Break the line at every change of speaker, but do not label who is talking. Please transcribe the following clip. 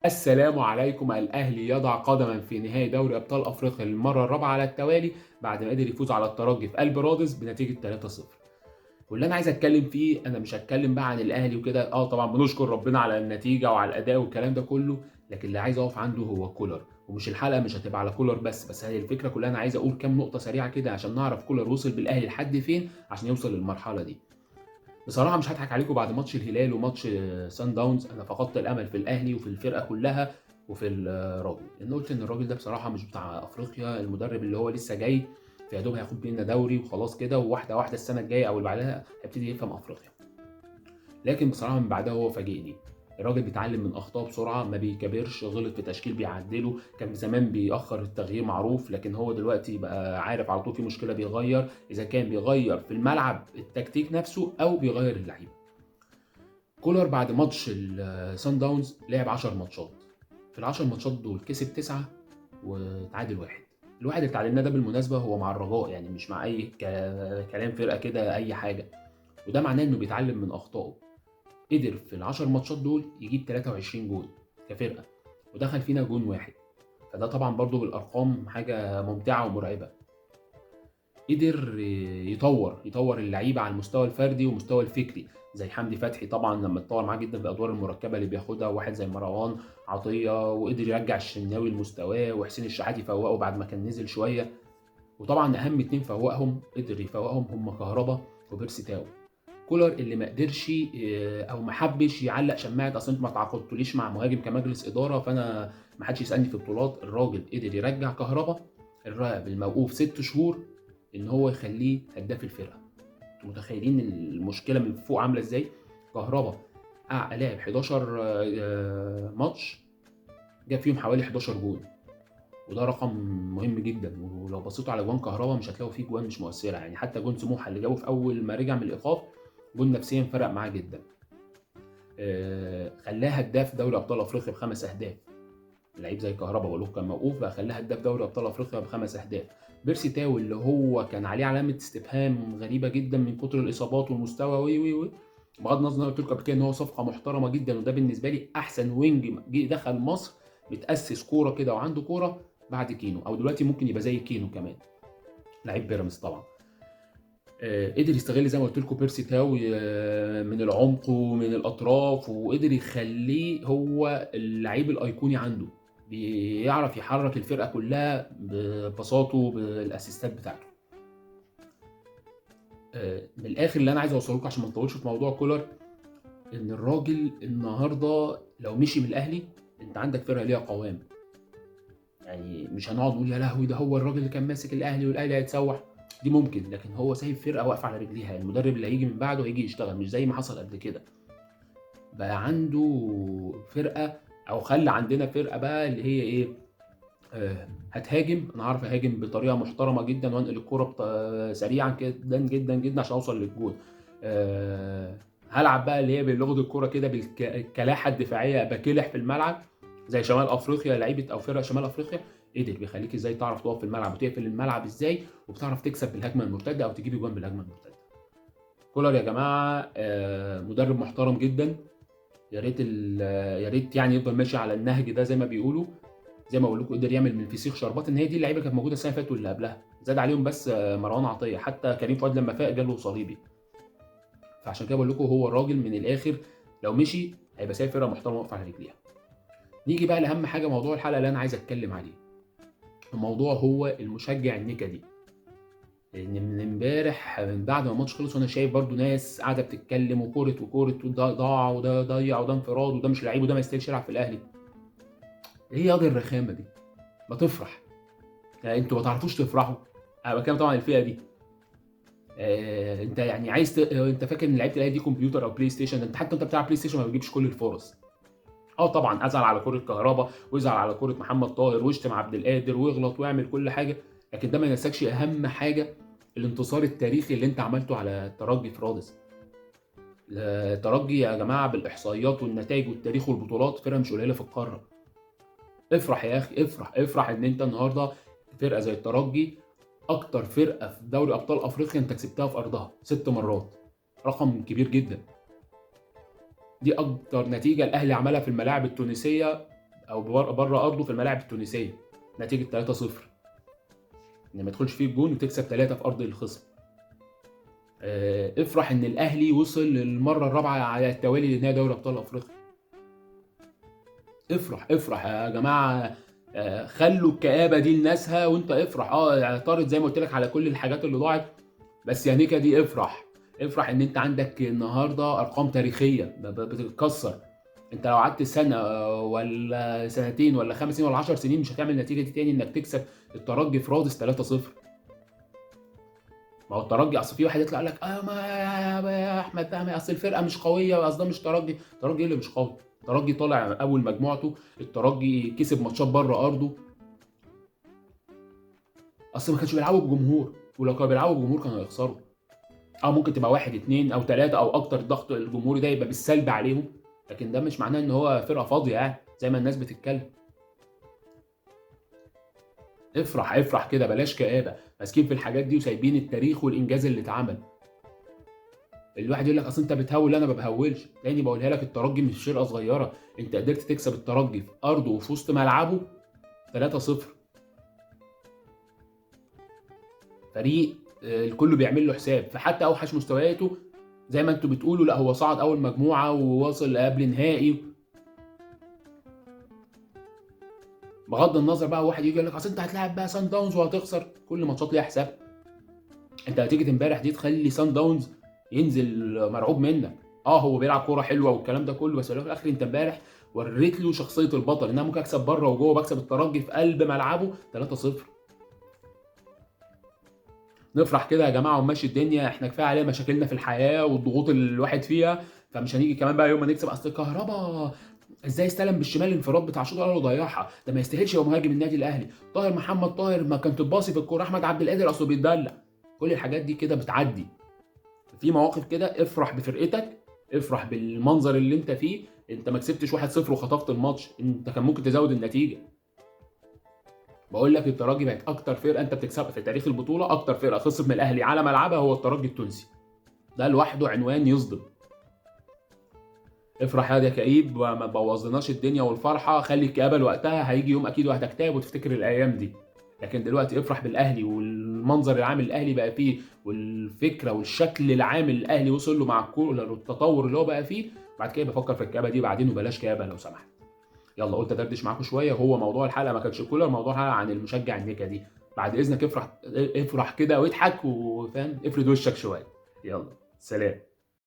السلام عليكم. الاهلي يضع قدما في نهائي دوري ابطال افريقيا للمرة الرابعة على التوالي بعد ما قدر يفوز على الترجي في قلب رادس بنتيجة 3-0. واللي انا عايز اتكلم فيه، انا مش هتكلم بقى عن الاهلي وكده، طبعا بنشكر ربنا على النتيجة وعلى الاداء والكلام ده كله، لكن اللي عايز اقف عنده هو كولر. ومش الحلقة مش هتبقى على كولر بس هي الفكرة كلها. انا عايز اقول كام نقطة سريعة كده عشان نعرف كولر وصل بالاهلي لحد فين عشان يوصل للمرحلة دي. بصراحة مش هضحك عليكم، بعد ماتش الهلال وماتش سان داونز انا فقدت الامل في الاهلي وفي الفرقة كلها وفي الراجل، لان قلت ان الراجل ده بصراحة مش بتاع افريقيا، المدرب اللي هو لسه جاي في يا دوب هياخد بينا دوري وخلاص كده، وواحدة واحدة السنة الجاية او اللي بعدها هيبتدي يفهم افريقيا. لكن بصراحة من بعدها هو فاجئني، الراجل بيتعلم من اخطائه بسرعة، ما بيكبرش، غلط في تشكيل بيعدله، كان زمان بيأخر التغيير معروف، لكن هو دلوقتي بقى عارف على طول في مشكلة بيغير، اذا كان بيغير في الملعب التكتيك نفسه او بيغير اللعيبة. كولر بعد ماتش السان داونز لعب 10 ماتشات، في ال10 ماتشات دول كسب 9 وتعادل 1. الواحد اللي تعادلناه ده بالمناسبة هو مع الرجاء، يعني مش مع اي كلام فرقه كده اي حاجة، وده معناه انه بيتعلم من اخطائه. قدر في ال10 ماتشات دول يجيب 23 جول كفرقه، ودخل فينا جون واحد، فده طبعا برضو بالارقام حاجة ممتعة ومرعبه. قدر يطور اللعيبة على المستوى الفردي ومستوى الفكري، زي حمدي فتحي طبعا لما اتطور معاه جدا بالادوار المركبة اللي بياخدها، وواحد زي مروان عطية، وقدر يرجع الشناوي لمستواه، وحسين الشحات يفوقه بعد ما كان نزل شوية. وطبعا اهم اتنين فوقهم قدر يفوقهم هم كهربا وبيرسي تاو. كولر اللي ما قدرش او ما حبش يعلق شماعة اصل انتوا ما تعاقدتوليش مع مهاجم كمجلس ادارة فانا ما حدش يسالني في بطولات، الراجل قدر يرجع كهربا الراعب الموقوف 6 شهور ان هو يخليه هداف الفرقة. انتوا متخيلين المشكلة من فوق عامله ازاي؟ كهربا لعب 11 ماتش، جاب فيهم حوالي 11 جول، وده رقم مهم جدا. ولو بصيتوا على جوان كهربا مش هتلاقوا فيه جوان مش مؤثرة، يعني حتى جون سموحه اللي جابه في اول ما رجع من الايقاف جون نفسيا فرق معاه جدا، خلاه هداف دوري ابطال افريقيا ب5 اهداف. لعيب زي كهربا بقول لكم كان موقوف بقى خلاه هداف دوري ابطال افريقيا ب5 اهداف. بيرسي تاو اللي هو كان عليه علامة استفهام غريبة جدا من كتر الاصابات والمستوى وي وي وي، بغض النظر انا قلت لكم قبل كده ان هو صفقة محترمه جدا، وده بالنسبة لي احسن wing جه دخل مصر متاسس كورة كده وعنده كورة بعد كينو، او دلوقتي ممكن يبقى زي كينو كمان، لعيب بيراميدز طبعا. قدر يستغل زي ما قلت لكم بيرسي تاو من العمق ومن الاطراف، وقدر يخليه هو اللعيب الايقوني عنده، بيعرف يحرك الفرقة كلها ببساطة بالاسيستات بتاعته. من الاخر اللي انا عايز اوصله لكم عشان ما نطولش في موضوع كولر، ان الراجل النهارده لو مشي من الاهلي انت عندك فرقه ليها قوام، يعني مش هنقعد نقول يا لهوي ده هو الراجل اللي كان ماسك الاهلي والاهلي هيتسوح، دي ممكن، لكن هو سايب فرقه واقفة على رجليها، المدرب اللي هيجي من بعده هيجي يشتغل، مش زي ما حصل قبل كده. بقى عنده فرقه، او خلى عندنا فرقه بقى اللي هي ايه، هتهاجم، انا عارف اهاجم بطريقة محترمه جدا وانقل الكورة سريعا جدا جدا جدا عشان اوصل للجول. هلعب بقى اللي هي بلغه الكورة كده بالكلاحه الدفاعية، بكلح في الملعب زي شمال افريقيا، لعيبة او فرق شمال افريقيا قدر بيخليك ازاي تعرف تقف في الملعب وتقفل الملعب ازاي، وبتعرف تكسب بالهجمه المرتدة او تجيب اجوان بالهجمه المرتدة. كولر يا جماعة مدرب محترم جدا، يا ريت يا ريت يعني يفضل ماشي على النهج ده زي ما بيقولوا. زي ما بقول لكم قدر يعمل من فسيخ شربات، ان هي دي اللعيبة كانت موجودة السنة اللي فاتت واللي قبلها، زاد عليهم بس مروان عطية، حتى كريم فؤاد لما فاق جاله صليبي. فعشان كده بقول لكم هو الراجل من الاخر لو مشي هيبقى سايب فرقه محترمه واقفة على رجليها. نيجي بقى لاهم حاجة موضوع الحلقة اللي انا عايز اتكلم عليه، الموضوع هو المشجع النكدي. لان من امبارح من بعد ما الماتش خلص وانا شايف برضو ناس قاعدة بتتكلم وكوره وكوره، وده ضاع وده ضيع وده انفراد وده مش لعيب وده ما يستاهلش يلعب في الاهلي. ايه ياض الرخامه دي؟ ما تفرح، يعني انتوا ما تعرفوش تفرحوا. انا بتكلم طبعا الفئة دي. انت يعني عايز انت فاكر ان لعيبة الاهلي دي كمبيوتر او بلاي ستيشن؟ انت حتى انت بتلعب بلاي ستيشن ما بتجيبش كل الفرص. طبعا ازعل على كره كهربا وازعل على كره محمد طاهر واشتم عبد القادر واغلط واعمل كل حاجة، لكن ده ما ينساكش اهم حاجة، الانتصار التاريخي اللي انت عملته على الترجي في رادس. الترجي يا جماعة بالاحصائيات والنتائج والتاريخ والبطولات فرقه مش قليله في القارة. افرح يا اخي، افرح افرح ان انت النهارده فرقه زي الترجي، اكتر فرقه في دوري ابطال افريقيا انت كسبتها في ارضها 6 مرات، رقم كبير جدا. دي اكتر نتيجة الاهلي عملها في الملاعب التونسية او بره ارضه في الملاعب التونسية نتيجة 3-0، ان ما يدخلش فيه الجون وتكسب 3 في ارض الخصم. افرح ان الاهلي وصل للمرة الرابعة على التوالي لنهائي دوري ابطال افريقيا. افرح افرح يا جماعة، خلوا الكآبة دي لناسها وانت افرح. اعترض زي ما قلت لك على كل الحاجات اللي ضاعت، بس يا نيكا دي افرح، افرح ان انت عندك النهارده ارقام تاريخية بتتكسر. انت لو قعدت سنة ولا سنتين ولا 5 سنين ولا 10 سنين مش هتعمل النتيجة دي تاني، انك تكسب الترجي في رادس 3-0. ما هو الترجي اصل في واحد يطلع يقول لك ما يا احمد فهمي اصل الفرقة مش قوية، اصل ده مش ترجي. الترجي ايه اللي مش قوي؟ الترجي طالع اول مجموعته، الترجي كسب ماتشات بره ارضه، اصل ما كانش بيلعبوا بجمهور، ولو كانوا بيلعبوا بجمهور كانوا هيخسروا. او ممكن تبقى 1 2 او 3 او اكتر، الضغط الجمهوري ده يبقى بالسلب عليهم، لكن ده مش معناه ان هو فرقه فاضية يعني زي ما الناس بتتكلم. افرح افرح كده، بلاش كآبه، ماسكين في الحاجات دي وسايبين التاريخ والانجاز اللي اتعمل. الواحد يقول لك اصل انت بتهول، انا ما بهولش، تاني بقولها لك الترجي مش فرقه صغيرة، انت قدرت تكسب الترجي في ارضه وفي وسط ملعبه 3-0. فريق الكل بيعمل له حساب، فحتى اوحش مستوياته زي ما انتوا بتقولوا لا هو صعد اول مجموعة وواصل قبل نهائي. بغض النظر بقى واحد يجي يقول لك اصل انت هتلاعب بقى سان داونز وهتخسر، كل ماتشات ليها حساب. انت نتيجة امبارح دي تخلي سان داونز ينزل مرعوب منك. هو بيلعب كورة حلوة والكلام ده كله، بس في الاخر انت امبارح وريت له شخصية البطل، ان انا ممكن اكسب بره وجوه، بكسب الترجي في قلب ملعبه 3-0. نفرح كده يا جماعة ونمشي الدنيا، احنا كفاية علينا مشاكلنا في الحياة والضغوط اللي الواحد فيها، فمش هنيجي كمان بقى يوم ما نكسب. اصل كهربا ازاي استلم بالشمال الانفراد بتاع الشوط الاول وضيعها، ده ما يستاهلش يبقى مهاجم النادي الاهلي. طاهر محمد طاهر ما كان تباصي في الكورة، احمد عبد القادر اصله بيتدلع. كل الحاجات دي كده بتعدي في مواقف كده. افرح بفرقتك، افرح بالمنظر اللي انت فيه. انت ما كسبتش 1-0 وخطفت الماتش، انت كان ممكن تزود النتيجة. بقول لك الترجي بقت اكتر فرقه انت بتكسبها في تاريخ البطولة، اكتر فرقه خسرت من الاهلي على ملعبها هو الترجي التونسي. ده لوحده عنوان يصدم. افرح يا كئيب وما تبوظلناش الدنيا والفرحه، خلي الكآبة لوقتها، هيجي يوم اكيد وهتكتئب وتفتكر الايام دي. لكن دلوقتي افرح بالاهلي والمنظر العام اللي الاهلي بقى فيه، والفكرة والشكل العام اللي الاهلي وصل له مع الكورة والتطور اللي هو بقى فيه. بعد كده بفكر في الكآبة دي بعدين، وبلاش كآبه لو سمحت. يلا قلت ادردش معاكم شوية. هو موضوع الحلقة ما كانش كولر، موضوع الحلقة عن المشجع النكدي. بعد اذنك افرح افرح كده واضحك وفاهم، افرد وشك شوية. يلا سلام.